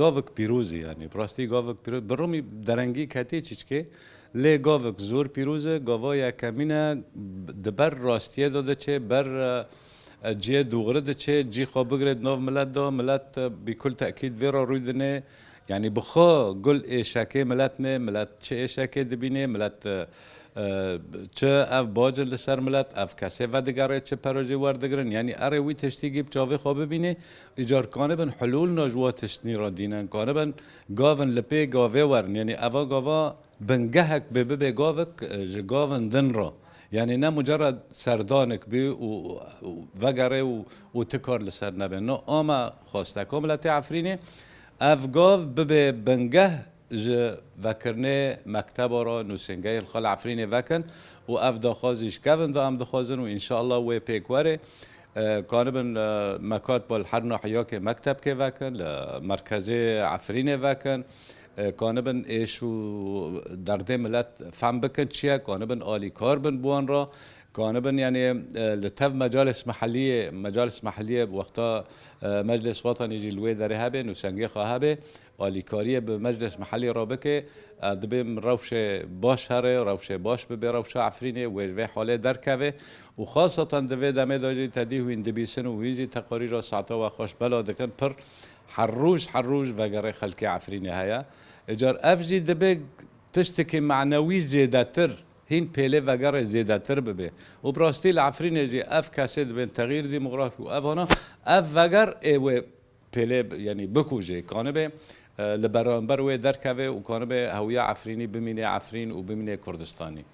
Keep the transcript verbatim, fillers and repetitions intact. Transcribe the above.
Gavik pîroz e, yanî bi rastî gavik pîroz. Bi rûmî derengî ketî çiçkê, lê gavik zor pîroz e. Gava yekemîn e, di ber rastiyê de diçe, ber, e, e, cihê doğru diçe, cî xwe bigire di nav milet de, milet, e, bîkul tekîd vê re rûy dine. Yanî bi xwe gul êşekê milet ne, milet çi êşekê dibîne, milet, e, e, çi ev bac in li ser milet, ev kesê vedigere çi perojê werdigirin. Yanî erê wî tiştî gî bi çavê xwe bibîne, îcar kanibin hulûl na ji wa tiştnî re dînin, kanibin gavin li pê gavê werin. Yanî eva gava bingehek bê, bibe gavik, e, ji gavin din re. Yanî ne mucerred serdanik bî û, û vegere û, û ti kar li ser nebe. No ama xwesteka miletê Efrînê, ev gav bibe bingeh ji vekirinê mekteba re, nûsingehê li xwe li Efrînê vekin û ev daxwaz jî ji kevin de em dixwazin û înşallah wê pêk were. E, kanibin, e, mekat bol her nahiyakê mektebkê vekin, li merkezê Efrînê vekin, e, kanibin êş û derdê milet fem bikin çi ye, kanibin alîkar bin bi wan re, kanibin, yanî, e, li tev mecalês mehelliyê, mecalês mehelliyê wexta, e, Meclis Wetanî jî li wê derê hebe, nûsengê xwe hebe, alîkariyê bi Meclis Mehellî re bike, e, dibê rewşê baş here, rewşê baş bibe rewşa Efrînê, wê ji vê halê derkeve û xaseten di vê demê de jî te dî hûn dibîsin û hûn jî teqarîra saeta we xweş bela dikin, pir her roj, her roj vegerê xelkê Efrînê heye. Îcar ev jî dibe tiştekî manewî zêdetir, hîn pêlê vegerê zêdetir bibe. Û bi rastî li Efrînê jî ev kesê dibên texyîr demografî û ev hana, ev veger ê wê pêlê, yanî bikuje, kanibe, e, li beramber wê derkeve û kanibe hewiya Efrînî bimîne Efrîn û bimîne Kurdistanî.